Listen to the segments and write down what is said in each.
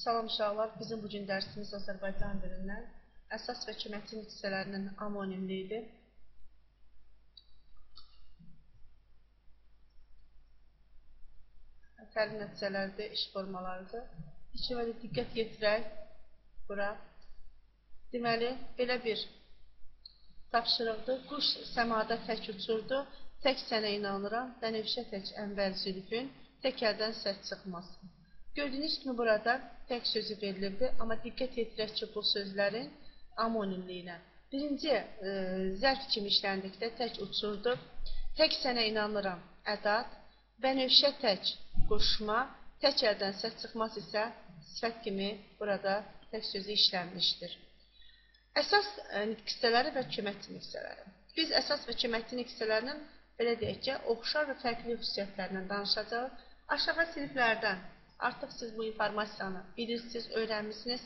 Salam uşaqlar, bizim bugün dərsimiz Azərbaycan dilindən əsas və köməkçi hissələrinin amonimliyidir. Təlim nəticələrdir, iş formalarıdır. İlk əvvəl diqqət yetirək bura. Deməli, belə bir tapşırıqdır. Quş səmada tək uçurdu, tək sənə inanıram, bənövşə tək əmbər zülfün, tək əldən səs çıxmaz. Gördüyünüz kimi burada tək sözü verilibdir, amma diqqət yetirək ki, bu sözlərin amonimliyinə. Birinci, zərf kimi işləndikdə tək uçurdu, tək sənə inanıram, ədat, bənövşə tək qoşma, tək əldən səs çıxmaz isə sifət kimi burada tək sözü işlənmişdir. Əsas nitq hissələri və köməkçi nitq hissələri. Biz əsas və köməkçi nitq hissələrinin, belə deyək ki, oxşar və fərqli xüsusiyyətlərindən danışacağıq. Aşağı siniflərdən artıq siz bu informasiyanı bilirsiniz, öyrənmişsiniz.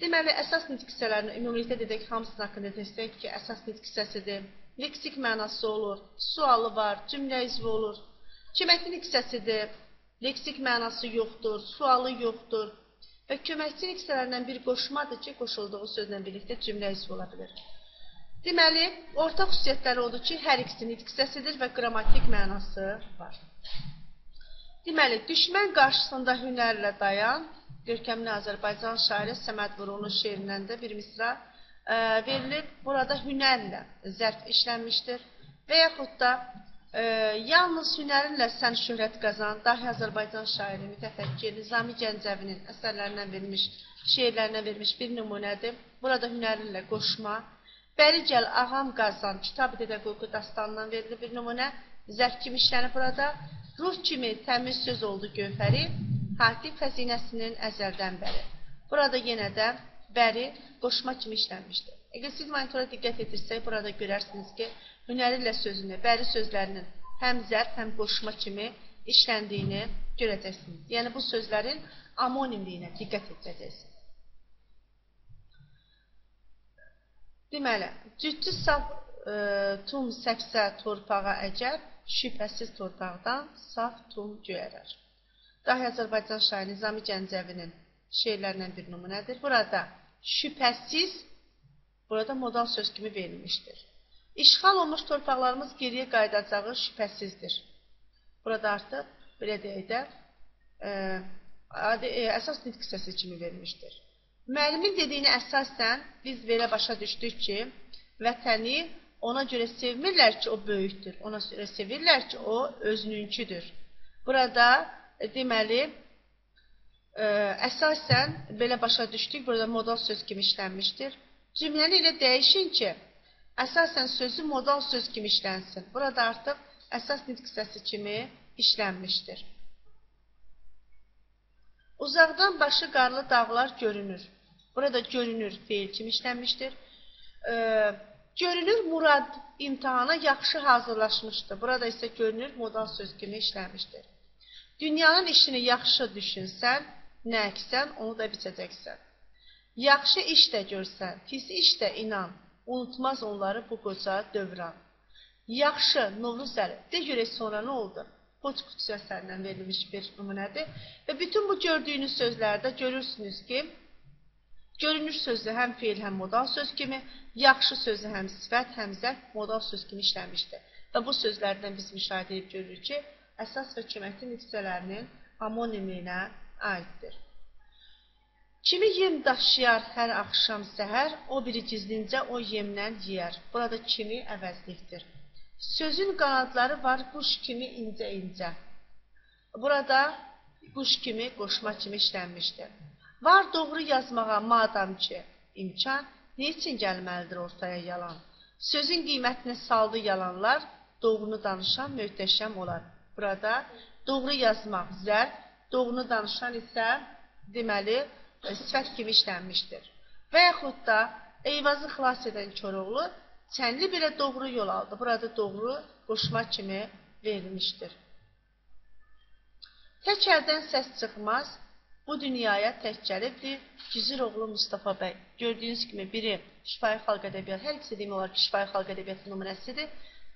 Deməli, əsas nitq hissələrini ümumilikdə dedik, hamısının haqqında desək ki, əsas nitq hissəsidir. Leksik mənası olur, sualı var, cümlə üzvü olur. Köməkçi nitq hissəsidir, leksik mənası yoxdur, sualı yoxdur. Və köməkçi nitq hissələrindən bir qoşmadır ki, qoşulduğu sözlə birlikdə cümlə üzvü ola bilir. Deməli, ortaq xüsusiyyətləri odur ki, hər ikisi nitq hissəsidir və qrammatik mənası var. Deməli, düşmən qarşısında hünərlə dayan, görkəmli Azərbaycan şairi Səməd Vurğunun şeirindən də bir misra verilib. Burada hünərlə zərf işlənmişdir. Və yaxud da yalnız hünərinlə sən şöhrət qazan, dahi Azərbaycan şairi, mütəfəkkir Nizami Gəncəvinin əsərlərindən verilmiş, şeirlərindən verilmiş bir nümunədir. Burada hünərinlə qoşma. Bəri gəl ağam qazan, Kitab-ı Dədə Qorqud dastanından verilib bir nümunə, zərf kimi işlənib burada. Ruh kimi təmiz söz oldu gövhəri, Hatif xəzinəsinin əzəldən bəri. Burada yenə də bəri qoşma kimi işlənmişdir. Əgər siz monitora diqqət etirsək, burada görərsiniz ki, hünərilə sözünü, bəri sözlərinin həm zərf, həm qoşma kimi işləndiyini görəcəksiniz. Yəni, bu sözlərin amonimliyinə diqqət edəcəksiniz. Deməli, cütcü saf tum səpsə torpağa əcəb, şübhəsiz torpaqdan saf tum göyərər. Dahi Azərbaycan şairi Nizami Gəncəvinin şeirlərindən bir nümunədir. Burada şübhəsiz, burada modal söz kimi verilmişdir. İşğal olmuş torpaqlarımız geriyə qayıdacağı şübhəsizdir. Burada artıq, belə deyək də, əsas nitq hissəsi kimi verilmişdir. Müəllimin dediyini əsasən biz belə başa düşdük ki, vətəni ona görə sevmirlər ki, o böyükdür. Ona görə sevirlər ki, o özününküdür. Burada, deməli, əsasən belə başa düşdük. Burada modal söz kimi işlənmişdir. Cümləni elə dəyişin ki, əsasən sözü modal söz kimi işlənsin. Burada artıq əsas nitq hissəsi kimi işlənmişdir. Uzaqdan başı qarlı dağlar görünür. Burada görünür feil kimi işlənmişdir. Görünür Murad imtahana yaxşı hazırlaşmışdı. Burada isə görünür modal söz kimi işlənmişdir. Dünyanın işini yaxşı düşünsən, nə əksən, onu da biçəcəksən. Yaxşı iş də görsən, pis iş də inan, unutmaz onları bu qoca dövran. Yaxşı, Novruz Əli, de görək sonra nə oldu? Poçt qutusu əsərindən verilmiş bir nümunədir. Və bütün bu gördüyünüz sözlərdə görürsünüz ki, görünür sözü həm feil, həm modal söz kimi, yaxşı sözü həm sifət, həm zərf modal söz kimi işlənmişdir. Və bu sözlərdən biz müşahidə edib görürük ki, əsas və köməkçi nitq hissələrinin amonimliyinə aiddir. Kimi yem daşıyar hər axşam səhər, o biri gizlincə o yemdən yeyər. Burada kimi əvəzlikdir. Sözün qanadları var quş kimi incə-incə. Burada quş kimi, qoşma kimi işlənmişdir. Var doğru yazmağa madam ki imkan, niçin gəlməlidir ortaya yalan? Sözün qiymətini saldı yalanlar, doğrunu danışan möhtəşəm olar. Burada doğru yazmaq zərf, doğrunu danışan isə deməli sifət kimi işlənmişdir. Və yaxud da Eyvazı xilas edən Koroğlu Çənli belə doğru yol aldı. Burada doğru qoşma kimi verilmişdir. Tək əldən səs çıxmaz, bu dünyaya tək gəlibdir Gizir oğlu Mustafa bəy. Gördüyünüz kimi biri şifahi xalq ədəbiyyatı, hər ikisi demək olar ki, şifahi xalq ədəbiyyatı nümunəsidir.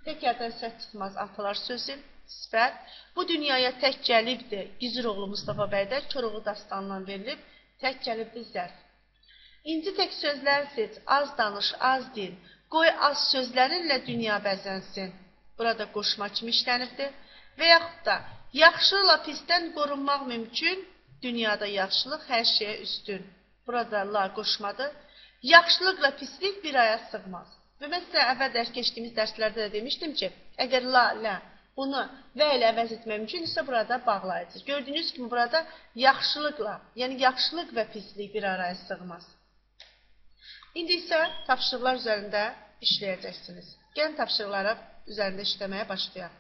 Tək əldən səs çıxmaz atalar sözü, sifət. Bu dünyaya tək gəlibdir Gizir oğlu Mustafa bəydə Koroğlu dastanından verilib. Tək gəlibdir zərf. İnci tək sözlər seç, az danış, az din. Qoy az sözlərinlə dünya bəzənsin. Burada qoşma kimi işlənibdir. Və yaxud da yaxşılıqla pisdən qorunmaq mümkün, dünyada yaxşılıq hər şeyə üstün. Burada la qoşmadır. Yaxşılıqla pislik bir aya sığmaz. Və mən sizə əvvəl dərs keçdiyimiz dərslərdə də demişdim ki, əgər la, lə bunu və ilə əvəz etmək mümkündürsə, burada bağlayıcı. Gördüyünüz kimi burada yaxşılıqla, yəni yaxşılıq və pislik bir araya sığmaz. İndi isə tapşırıqlar üzərində işləyəcəksiniz. Gəlin tapşırıqlara üzərində işləməyə başlayaq.